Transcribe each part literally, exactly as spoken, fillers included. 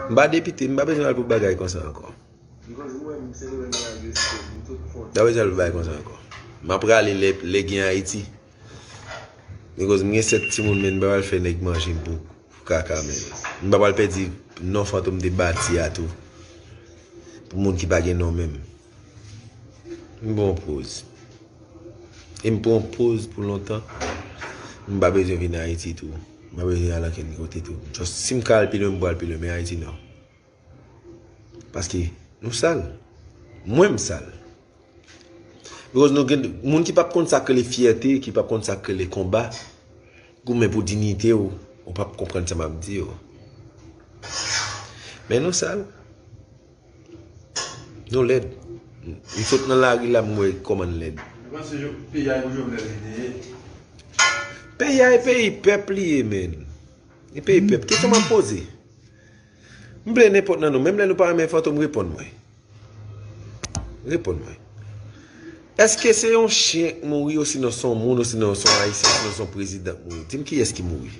M pa depite, m pa bezwen al pou bagay konsa ankò. M pa bezwen al pou bagay konsa ankò. M ap rale lè, lè gen Ayiti. Because m gen sèt timoun, men m pa pral fè nèg manje m pou, pou kaka, men. M pa pral pèdi non Fantom te bati a tou. Pou moun ki pa gen non menm. M pran poz. E m pran poz pou lontan. M pa bezwen vin Ayiti tou. M pa bezwen al ankenn kote tou. Just, si m ka al pi lwen, m pral pi lwen, men Ayiti non. Paske nou sal. Mwen m sal. Because nou gen moun ki p ap konn sa k rele fyète, ki p ap konn sa k rele konba, goumen pou diyite w, ou p ap konprann sa m ap di yo. Men nou sal. Nou lèd. M sot nan lari la, m wè kòman n lèd. Ou panse jo-, peyi a e pou Jovenel li te ye? Peyi a e peyi pèp li ye, men. E peyi pèp. Kesyon m ap poze. M vle nenpòt nan nou. Menm lè nou pa renmen Fantom, reponn mwen. Reponn mwen. Èske se yon chen k mouri, osinon se yon moun, osinon se yon ayisyen, osinon se yon prezidan k mouri? Di m kiyès ki mouri.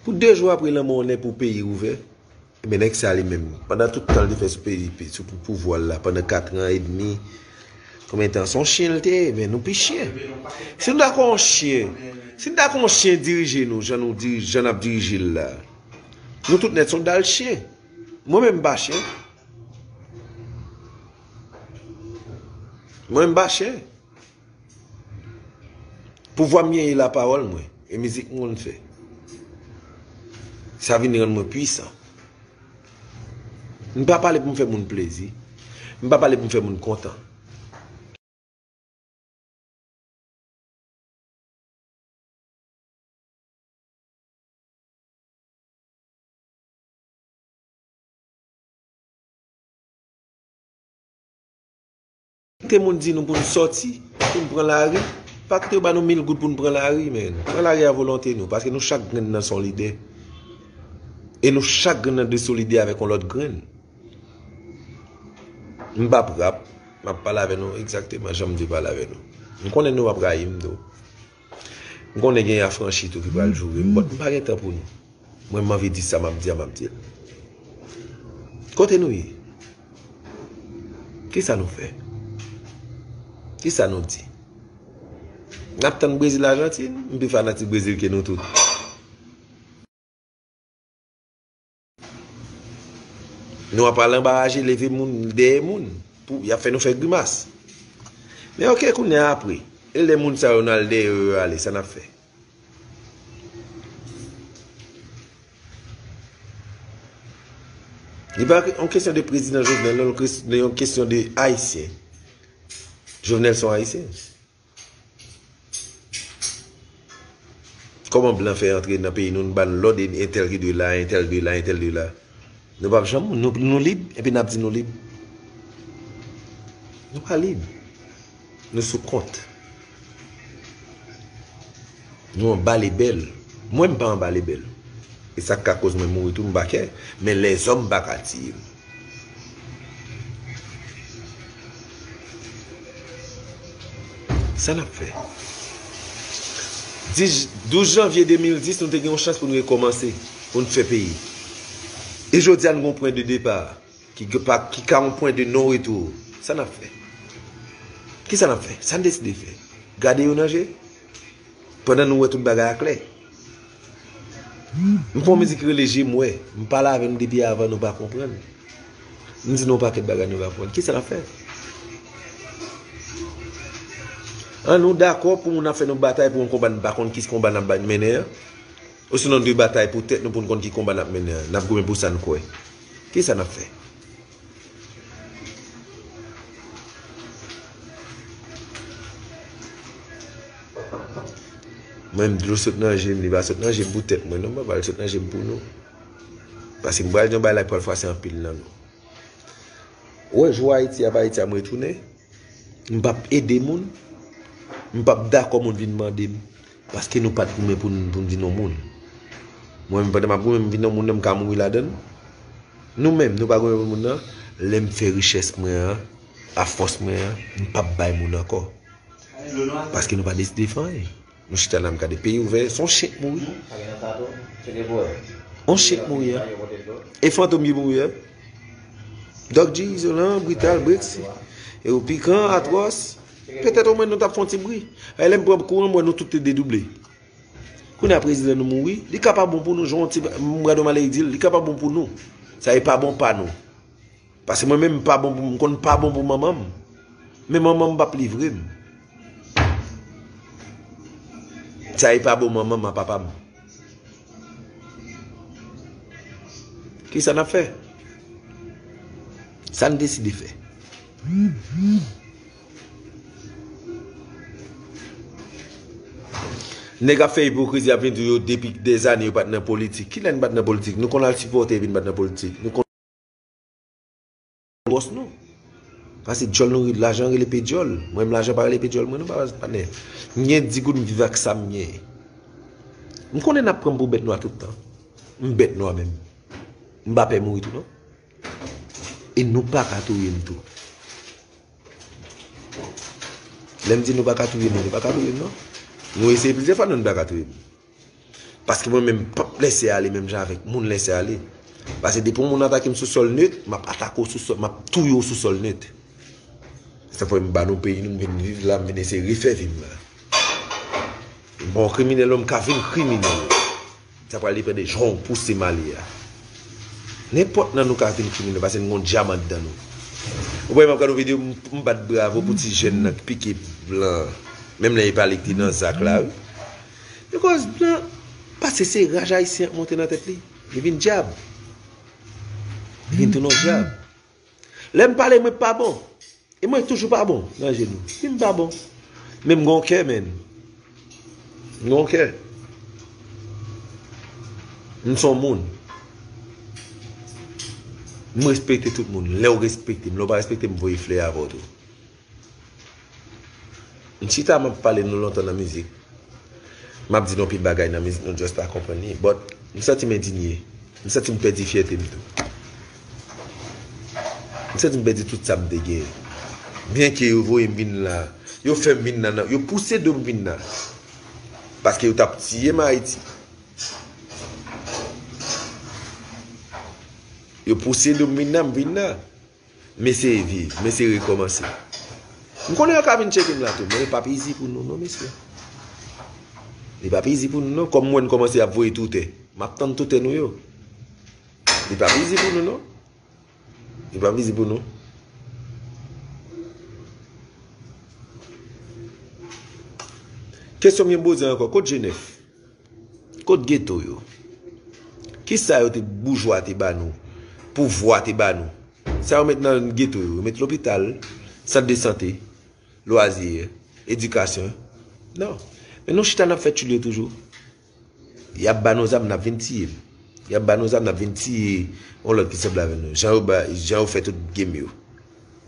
Pou de jou apre lanmò w nèt pou peyi ouvè, ebyen nèg sa li menm, pandan tout tan l te fè sou peyi, sou pou pouvwa l la, pandan kat an edmi, konbyen tan, se yon chen l te ye, men nou pi chen. Si nou dakò yon chen, si nou dakò yon chen dirije nou, jan nou dirije, jan n ap dirije l la, nou tout nèt se yon dal chen. Mwen menm m pa chen. Mwen m pa chen. Pouvwa m genyen e lapawòl mwen, e mizik m konn fè. Sa vin rann mwen pwisan. M pa pale pou m fè moun plezi. M pa pale pou m fè moun kontan. Kite moun di nou pou n sòti, pou n pran lari. Pa kite yo ba nou mil goud pou n pran lari, men. Pran lari a volonte nou, paske nou chak grenn nan se yon lidè. E nou chak grenn nan dwe solidè avèk yon lòt grenn. M p ap rap, m ap pale avè nou egzakteman jan m dwe pale avè nou. M konnen nou p ap rayi m tou. M konnen gen afranchi tou ki pral joure m, but m pa gen tan pou nou. Mwen, m anvi di sa m ap di a, m ap di l. Kote nou ye? Kisa nou fè? Kisa nou di? N ap tann Brezil, Ajantin? M pi fanatik Brezil ke nou tout. Nou ap al anba raje, leve moun, dèyè moun. Pou, y ap fè nou fè grimas. Men oke, kounye a apre. E lè moun sa yo n al dèyè yo, yo ale, sa n ap fè? Li pa yon kesyon de prezidan Jovenel, non, yon kes-, yon kesyon de Ayisyen. Jovenel se yon Ayisyen. Kòman blan fè antre nan peyi nou, nou ba n lòd, e entèl ki dwe la, entèl dwe la, entèl dwe la? Nou p ap janm, nou, nou lib, epi n ap di nou lib. Nou pa lib. Nou sou kont. Nou anba lebèl. Mwen, m pa anba lebèl. E sa k ka koz mwen mouri tou, m pa kè. Men lèzòm pa ka tiye m. Sa n ap fè? Dis, douz janvye de mil dis, nou te gen yon chans pou n rekòmanse, pou n fè peyi. E jodi a, n gen yon pwen de depa ki, ki pa, ki ka yon pwen de non retou. Sa n ap fè? Kisa n ap fè? Sa n deside fè? Gade yo nan je? Pandan nou wè tout bagay a klè. M fè yon mizik ki rele Je m wè. M pale avè nou depi avan, nou pa konprann. M di nou yon pakèt bagay, nou pa konprann. Kisa n ap fè? An nou dakò pou moun ap fè nou batay pou yon konba n pa konn ki konba n ap bat mennen an? Osinon nou dwe batay pou tèt nou pou n konn ki konba n ap mennen an? N ap goumen pou sa n kwè. Kisa n ap fè? Mwen, dlo sot nan je m, li pa sot nan je m pou tèt mwen, non, m pa pral sot nan je m pou nou. Paske m pral di yon bagay la ki pral fwase anpil nan nou. Ou wè, jou Ayiti ap Ayiti a, m retounen. M p ap ede moun. M p ap dakò moun vin mande m. Paske nou pa t goumen pou n, pou n vin yon moun. Mwen menm, pandan m ap goumen, m vin yon moun nan, m ka mouri ladan l. Nou menm, nou pa goumen pou moun nan. Lè m fè richès mwen an, a fòs mwen an, m p ap bay moun ankò. Paske nou pa deside fè anyen. Nou chita la, m gade peyi ouvè, se yon chen k mouri. On chen k mouri a. E fantom ki mouri a. Doc G, Izolan, Brital, Brexi. E ou Pikan, Atwòs. Petèt omwen nou t ap fè yon ti bri. E lè m pran kouran, m wè nou tout te dedouble. Kounye a prezidan nou mouri. Li ka pa bon pou nou, jan yon ti m gade yon malè di l, li ka pa bon pou nou. Sa e pa bon pa nou. Paske mwen menm m pa bon pou, m konn pa bon pou manman m. Men manman m p ap livre m. Sa e pa bon manman m a papa m. Kisa n ap fè? Sa n deside fè. Nèg ap fè ipokrizi, ap vin di yo depi dèzane yo pa t nan politik. Kilè n pa t nan politik? Nou konn al sipòte epi n pa t nan politik. Nou konn bòs nou. Paske djòl nou, lajan rele pe djòl. Mwen menm lajan pa rele pe djòl mwen non, pa, patnè. M gen di goud, m viv ak sa m gen. M konnen n ap pran m pou bèt nwa tout tan. M bèt nwa menm. M pa pè mouri tou non. E nou pa ka touye m tou. Lè m di nou pa ka touye m, nou pa ka touye m non. Nou eseye plizyè fwa, nou pa ka touye m. Paske mwen menm, m p ap lèse ale menm jan avèk moun lèse ale. Paske depi yon moun atake m sou sòl net, m ap atake w sou sòl, m ap touye w sou sòl net. Se fò m ba nou peyi nou, m vin viv la, m vin eseye refè vi m la. M pa yon kriminèl non, m ka vin kriminèl. Sa pral depann de jan w pouse m ale a. Nenpòt nan nou ka vin kriminèl, paske n gon dyaman anndan nou. Ou wè, m ap gade yon videyo, m, m bat bravo pou ti jèn nan k pike blan. Menm lè e pa li ki te nan zak la, wi. Bikòz blan, paske se raj ayisyen ap monte nan tèt li. Li vin dyab. Li vin tounen yon dyab. Lè m pale, mwen pa bon. E mwen toujou pa bon nan je nou. Si m pa bon. Men m gon kè, menn. M gon kè. M son moun. M respekte tout moun. Lè w respekte m, lè w pa respekte m, m voye flè avè w tou. M chita, m ap pale nou lontan nan mizik. M ap di nou anpil bagay nan mizik, nou just pa konprann li. But, m santi m endinye. M santi m pèdi fyète m tou. M santi m pèdi tout sa m te genyen. Byenke yo voye m vin la, yo fè m vin la, nan, yo pouse do m vin la. Paske yo t ap tiye m Ayiti. Yo pouse do m vin la, m vin la. M eseye viv, m eseye rekòmanse. M konnen yo ka vin tcheke m la tou, men li p ap izi pou nou non, mesye. Li p ap izi pou nou non, kòm m wè n kòmanse ap voye toutè. M ap tann toutè nou yo. Li p ap izi pou nou non. Li p ap izi pou nou. Kesyon m gen poze ankò, kot Jenèf? Kot geto yo? Kisa yo te, boujwa te ba nou? Pouvwa te ba nou? Sa yo met nan geto yo? Yo met lopital, sant de sante, lwazi, edikasyon? Non. Men nou chita n ap fè tchwil yo toujou. Y ap ba nou zam, n ap vin tiye. Y ap ba nou zam, n ap vin tiye yon lòt ki sanble avè nou. Jan yo ba, jan yo fè tout game yo.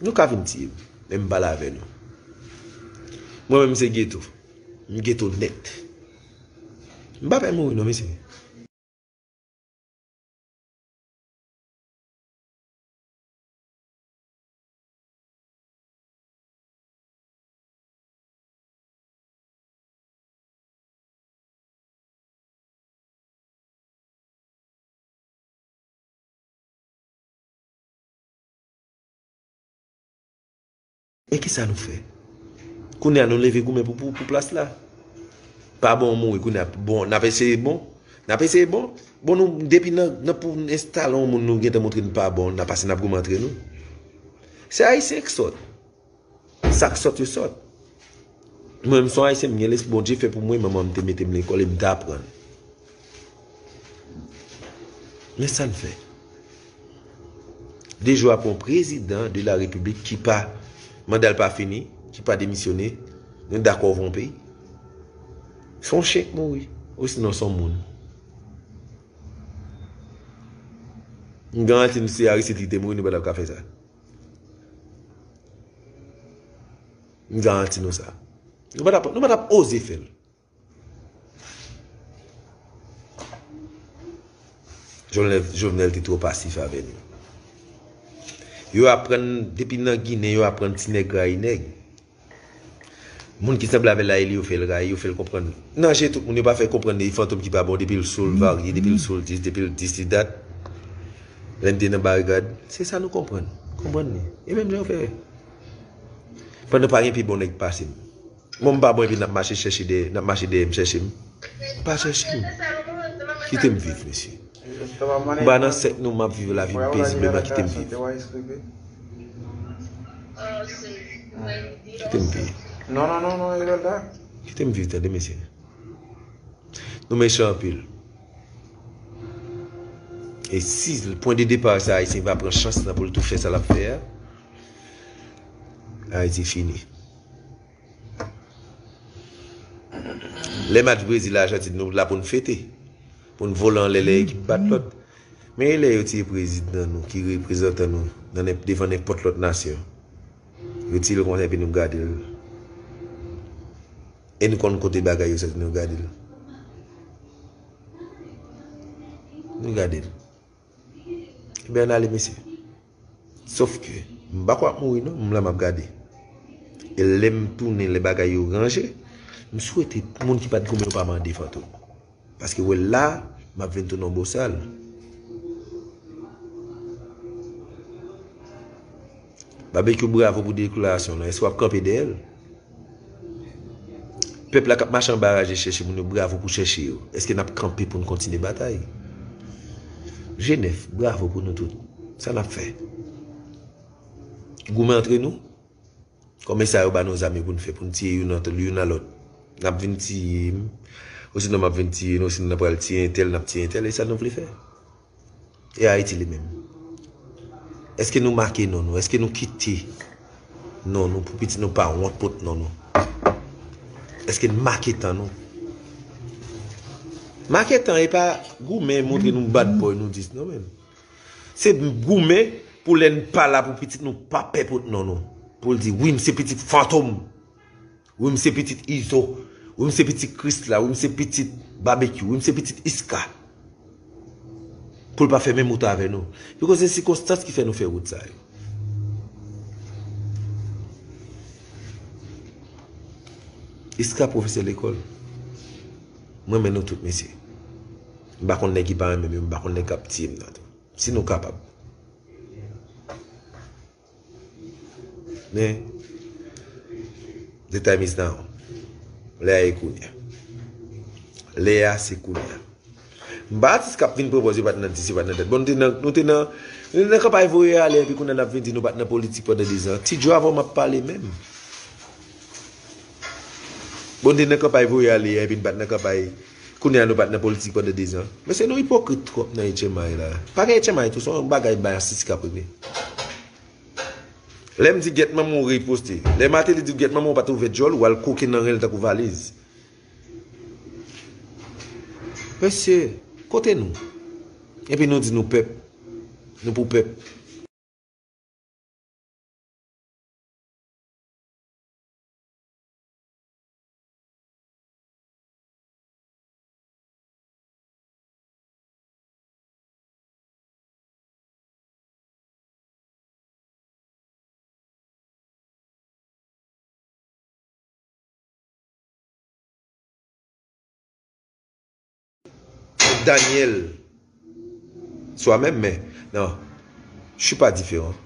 Nou ka vin tiye m, men m pale avè nou. Mwen menm se geto. M geto nèt. M pa pè mouri non, mesye. E kisa nou fè? Kounye a nou leve goumen pou, pou, pou plas la. Pa bon mouri kounye a. Bon, n ap eseye bon. N ap eseye bon. Bon, nou, depi nan, nan pou n enstale yon moun, nou gentan montre n pa bon, n ap pase, n ap goumen antre nou. Se Ayisyen k sòt. Sa k sòt yo sòt. Mwen, m se yon Ayisyen, m gen lespri Bondye fè pou mwen, manman m te mete m lekòl e m te aprann. Men sa n fè. De jou apre, yon prezidan de la repiblik ki pa, manda l pa fini, ki pa demisyone, nou dakò voye yon peyi. Se yon chen k mouri, osinon se yon moun. M garanti nou, si Aristide li te mouri, nou pa t ap ka fè sa. M garanti nou sa. Nou pa t ap, nou pa t ap oze fè l. Jovenel, Jovenel te twò pasif avè nou. Yo aprann, depi nan Ginen, yo aprann ti nèg rayi nèg. Moun ki sanble avè l la, e li yo fè l rayi, yo fè l konprann. Nan je tout moun, yo pa fè konprann li fantom ki pa bon, depi l sou l varye, depi l sou l dis, depi l dis li dat. Lè n te nan barikad, se sa nou konprann. Konprann li. E menm jan yo fè. Pandan pa gen pi bon nèg pase m. Bon, m pa bon epi n ap mache chèche dèyè, n ap mache dèyè m chèche m. Pa chèche m. Kite m viv, mesye. M pa nan sèk nou, m ap viv lavi m pezibleman, kite m viv. Kite m viv. Non, non, non, non, Evelda. Kite m viv, tande, mesye. Nou mechan anpil. E si pwen de depa sa, Ayisyen va pran chans lan pou l tou fè sa l ap fè a, Ayiti fini. Lè match Brezil Ajantin, nou la pou n fete, pou n vole anlè lè ekip bat lòt. Men e lè yo tiye prezidan nou, ki reprezantan nou nan nenp-, devan nenpòt lòt nasyon. Yo tiye l konsa epi nou gade l. E nou konn kote bagay yo soti, nou gade l. Nou gade l. Ebyen, ann ale, mesye. Sòf ke, m pa kwè ap mouri, non, m la m ap gade. E lè m tounen, lè bagay yo ranje, m swete moun ki pa t goumen yo pa mande fantom. Paske wè la, m ap vin tounen yon bosal. Babekyou, bravo pou deklarasyon lan. Èske w ap kanpe dèyè l? Pèp la k ap mache anba raje chèche moun yo, bravo pou chèche yo. Èske n ap kanpe pou n kontinye batay? Jenèf, bravo pou nou tout. Sa n ap fè? Goumen antre nou? Kòman sa yo ba nou zam yo pou n fè, pou n tiye youn ant, youn a lòt? N ap vin tiye m, osinon m ap vin tiye nou, osinon n ap pral tiye entèl, n ap tiye entèl, e sa nou vle fè? E Ayiti li menm? Èske nou make non nou? Èske nou kite non nou pou pitit nou pa wont pot non nou? Èske n make tan nou? Make tan e pa goumen montre nou bad boy nou dis non menm. Se goumen pou lè n pa la pou pitit nou pa pè pot non nou. Pou l di, wi, m se pitit Fantom. Wi, m se pitit Izo. Wi, m se pitit Krisla. Wi, m se pitit Babekyou. Wi, m se pitit Iska. Pou l pa fè menm wout avè nou. Piko se sikonstans ki fè nou fè wout sa yo. Iska pwofesè lekòl. M renmen nou tout, mesye. M pa konn nèg ki pa renmen m yo, m pa konn nèg k ap tiye m nan tou. Si nou kapab. Men, the time is now. Lè a e kounye a. Lè a se kounye a. M pa atis k ap vin pran pòz yo pa t nan dis, yo pa t nan dat. Bon, nou te nan, nou te nan, nou te nan kanpay voye ale, epi kounye a n ap vin di nou pa t nan politik pandan dezan. Ti Djo, avan m ap pale menm. Bon, nou te nan kanpay voye ale a, epi n pa t nan kanpay. Kounye a nou pa t nan politik pandan dezan. Mesye, nou ipokrit twòp nan H M I la. Pa gen H M I tou, se yon bagay bay asisi k ap regle. Lè m di gèt manman w riposte. Lè Martelly di w gèt manman w pa t ouvè djòl, ou al koke nan ren l tankou valiz. Mesye, kote nou? Epi nou di nou pèp. Nou pou pèp. Daniel, swa menm, men, non, je suis pas différent.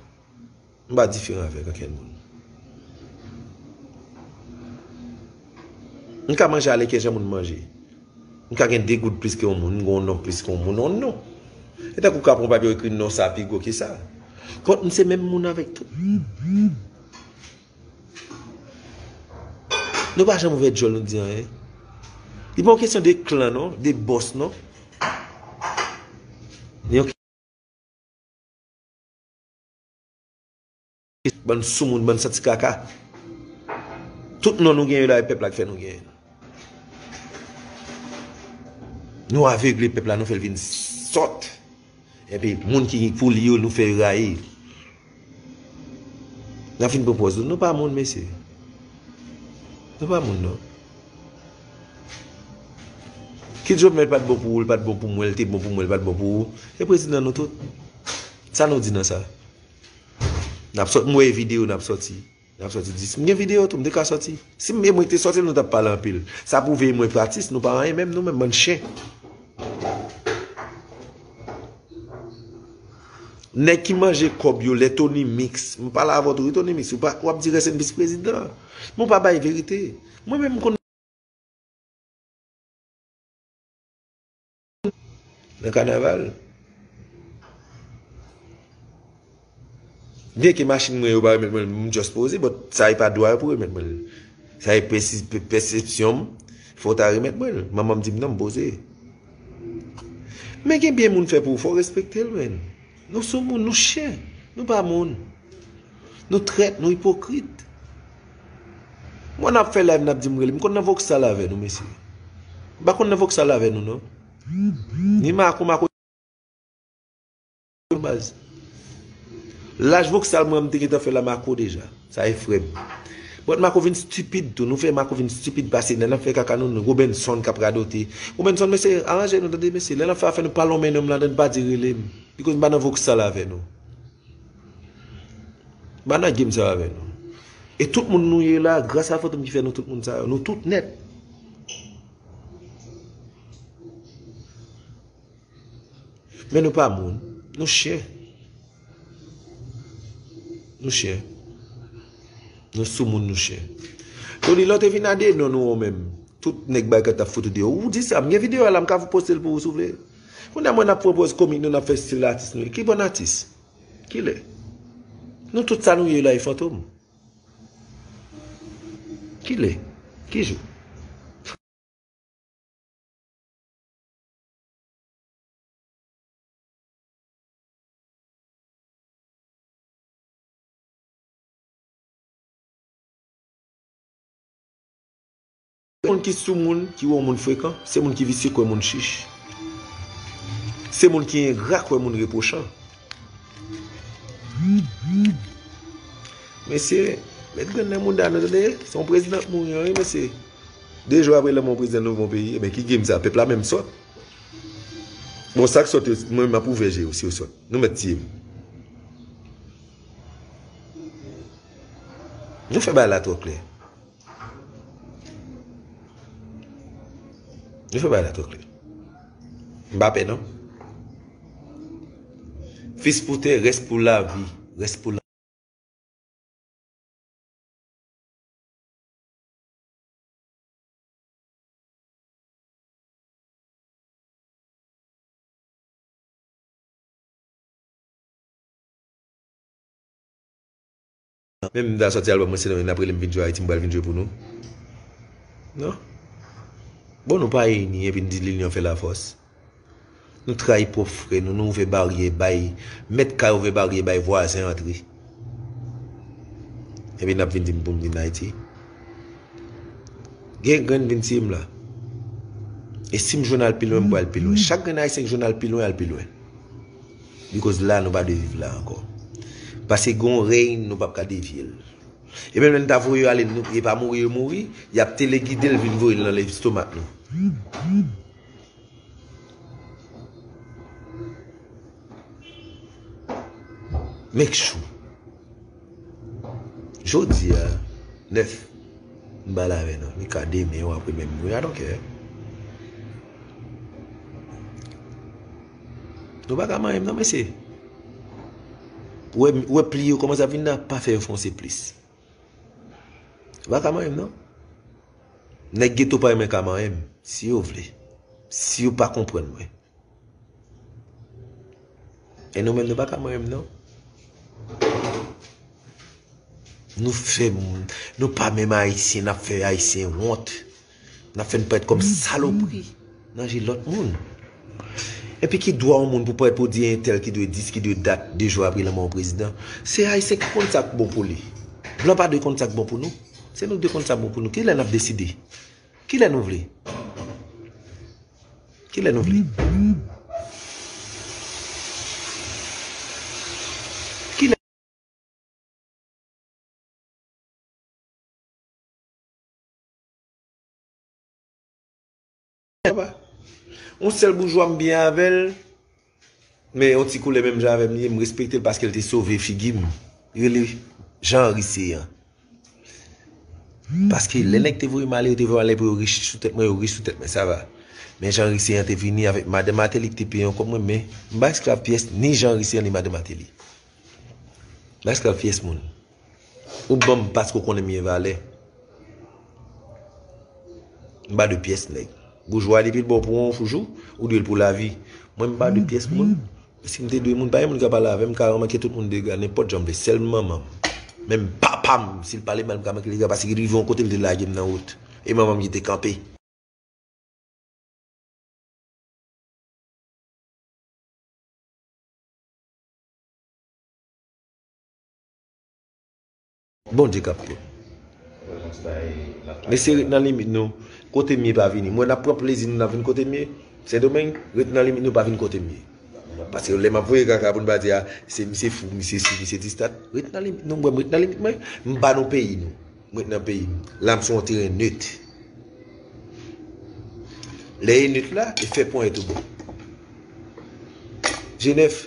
M pa diferan avèk ankenn moun. M ka manje alèkè jan moun manje. M ka gen de goud plis ke yon moun, m gen yon non plis ke yon moun, yon non. E tankou w ka pran yon papye w ekri non sa pi gwo ke sa. Kont m se menm moun avèk tout. Nou pa janm ouvè djòl nou di anyen. Li pa yon kesyon de klan non, de bòs non. Li yon Bann soumoun, bann santi kaka. Tout non nou genyen la, e pèp la ki fè nou genyen. Nou avegle pèp la, nou fè l vin sòt. Epi moun ki pou li yo, nou fè yo rayi. N ap fin pran pòz nou. Nou pa moun, mesye. Nou pa moun, non. Ki Jovenel pa t bon pou ou, l pa t bon pou mwen, l te bon pou mwen, l pa t bon pou ou. E prezidan nou tout. Sa nou di nan sa? N ap sòt, m wè videyo n ap sòti. N ap sòti dis. M gen videyo tou, m te ka sòti. Si m, e mwen ki te sòti l, nou t ap pale anpil. Sa pwouve e mwen, atis, nou pa anyen menm, nou menm, bann chen. Nèg ki manje kòb yo, lè Tony Mix, m pale avè w tou, wi, Tony Mix, ou pa, w ap di rès en vis prezidan. Men w pa bay verite. Mwen menm, m konn nan kanaval. Byenke machin mwen yo pa remèt mwen l, m just poze, but sa e pa dwa yo pou remèt mwen l. Sa e pèsi-, pè-, pèsepsyon m, fò w ta remèt mwen l. Manman m di m non, m poze. Men gen byen moun fè pou ou, fò w respekte l, men. Nou sou moun, nou chen. Nou pa moun. Nou trèt, nou ipokrit. Mwen n ap fè live, n ap di m rele. M konn nan Voksal avè nou, mesye. M pa konn nan Voksal avè nou, non. Ni Mako, Mako, baz. Laj Voksal mwen, m te gentan fè la Mako deja. Sa e frè m. But Mako vin stipid tou. Nou fè Mako vin stipid pase. Lè n ap fè kaka nou, nou, Robenson k ap radote. Robenson, mesye, aranje nou, tande, mesye. Lè n ap fè afè nou, pa lonmen non m ladan, pa di rele m. Because m pa nan Voksal avè nou. M pa nan game sa avè nou. E tout moun nou ye la, gras a Fantom ki fè nou tout moun sa yo. Nou tout nèt. Men nou pa moun. Nou chen. Nou chen. Nou sou moun, nou chen. Tony, lè w te vin a de non nou menm. Tout nèg bay kòb t ap fout ou deyò. Ou di sa, m gen videyo a la, m ka poste l pou ou si w vle. Kounye a mwen n ap pran pòz komik nou, n ap fè stil atis nou. Ki bòn atis? Kilè? Nou tout sa nou ye la e Fantom. Kilè? Ki jou? Moun ki sou moun, ki wè yon moun frekan, se moun ki visye k wè moun chich. Se moun ki engra k wè moun repwochan. Mesye, met grenn nan mouda nou, tande? Se yon prezidan k mouri an, wi, mesye. De jou apre lanmò yon prezidan, nou gen yon peyi. Ebyen, ki game sa? Pèp la menm sòt. Bon, sa k sòt yo, mwen, m ap ouvè je yo, si yo sòt. Nou mèt tiye m. Nou fè bagay la twò klè. Nou fè bagay la twò klè. M pa pè non. Fis pou tè, rès pou lavi, rès pou la Menm m ta sòti albòm mwen, se nan n ap rele m vin jwe Ayiti, m pral vin jwe pou nou. Non. Bon, nou pa ini, epi n di linyon fè lafòs. Nou trayi pwòp frè nou, nou ouvè baryè bay, mèt kay ouvè baryè bay vwazen antre. Epi n ap vin di m pou m vin Ayiti. Gen grenn vin tiye m la. E si m jwenn al pi lwen, m pral pi lwen. Chak grenn ayisyen k jwenn al pi lwen, al pi lwen. Because la, nou pa dwe viv la ankò. Paske gen yon rèy, nou p ap ka devye l. E menm lè n ta voye yo ale, nou, e pa mouri yo mouri, y ap telegide l vin voye l nan lestomak nou. Make sure. Jodi a, nèf, m pale avè nou. Li ka demen ou apre menm. Wi, I don't care. Nou pa ka manyen m non, mesye. Ou wè, ou wè pli yo kòmanse ap vin nan, pa fè yo fonse plis. Ou pa ka manyen m non. Nèg geto pa renmen ka manyen m, si yo vle. Si yo pa konprann mwen. E nou menm, nou pa ka manyen m non. Nou fè moun, nou pa menm Ayisyen, n ap fè Ayisyen wont. N ap fè n parèt kòm salopri nan je lòt moun. Epi ki dwa yon moun pou parèt pou di entèl ki dwe dis, ki dwe dat, de jou apre lanmò yon prezidan? Se Ayisyen ki konn sa k bon pou li. Blan pa dwe konn sa k bon pou nou. Se nou k dwe konn sa k bon pou nou. Kilè n ap deside? Kilè nou vle? Kilè nou vle? Kilè? Yon sèl boujwa m byen avè l, men yon ti koulè menm jan avè m li ye, m respekte l paske l te sove figi m. Li rele Jean Henry Céant. Paske lè nèg te voye m ale, yo te voye m ale pou yo rich sou tèt mwen, yo rich sou tèt mwen, sa va. Men jan Riseyan te vini avèk madan Mateli ki te peye yon kòb mwen, men m pa esklav pyès ni jan Riseyan ni madan Mateli. M pa esklav pyès moun. Ou ban m paske w konnen m gen valè. M pa de pyès nèg. Boujwa depi l ba w pou yon jou, ou dwe l pou lavi. Mwen m pa de pyès moun. Si m te dwe moun, pa gen moun ka pale avè m, m ka manke tout moun dega, nenpòt jan m vle. Sèl manman m. Menm papa m, si l pale mal, m ka manke l dega, paske li rive yon kote, l te lage m nan wout. E manman m ki te kanpe. Bondye k ap pran. Mesye, ret nan limit nou. Kote m ye pa vini. Mwen, n ap pran plezi nou, n ap vin kote m ye. Sendomeng, ret nan limit nou, pa vin kote m ye. Paske lè m ap voye kaka pou n pa di, a, se misye fou, misye si, misye distat. Ret nan limit nou, mwen, m ret nan limit mwen. M pa nan peyi nou. M ret nan peyi m. La, m sou yon teren net. Lè e net la, e fè ponyèt ou bon. Jenèf,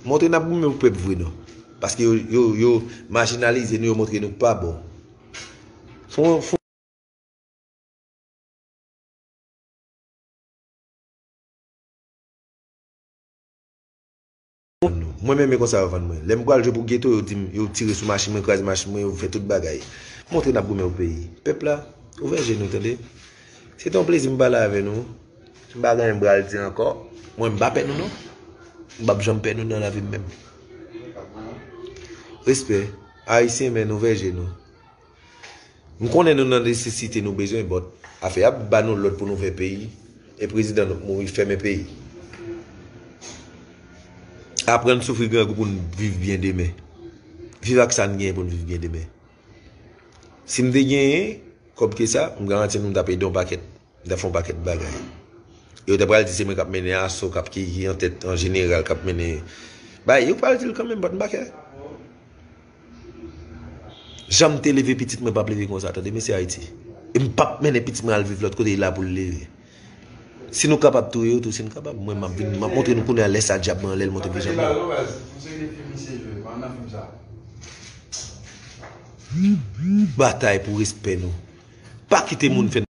montre n ap goumen pou pèp vre non. Paske yo, yo, yo majinalize nou, yo montre nou pa bon. Fon, fon. Mwen menm e konsa yo vann mwen. Lè m pral jwe pou geto, yo di m, yo tire sou machin mwen, kraze machin mwen, yo fè tout bagay. Montre n ap goumen pou peyi. Pèp la, ouvè je nou, tande. Se te yon plezi m pale avè nou. M pa gen anyen m pral di ankò. Mwen, m pa pè nou non. M p ap janm pè nou nan lavi m menm. Respè. Ayisyen, men ouvè je nou. M konnen nou nan nesesite, nou bezwen, but afè y ap ba nou lòd pou nou fè peyi, e prezidan nou mouri, fèmen peyi. Aprann soufri grangou pou n viv byen demen. Viv ak sa n genyen pou n viv byen demen. Si m te genyen kòb ke sa, m garanti nou m t ap ede yon pakèt. M t ap fè yon pakèt bagay. E yo ta pral di se mwen k ap mennen aso, k ap ki, ki antèt an jeneral, k ap mennen bagay. Yo pral di l kanmenm, but m pa kè. Jan m te leve pitit mwen p ap leve konsa, tande, mesye Ayiti. E m p ap mennen pitit mwen al viv lòt kote, e la pou l leve. Si nou kapab touye yo tou, si n kapab, mwen m ap vin, m ap montre nou kounye a lè sa dyab mwen anlè l monte vin janbe. Batay pou respè nou. Pa kite moun fè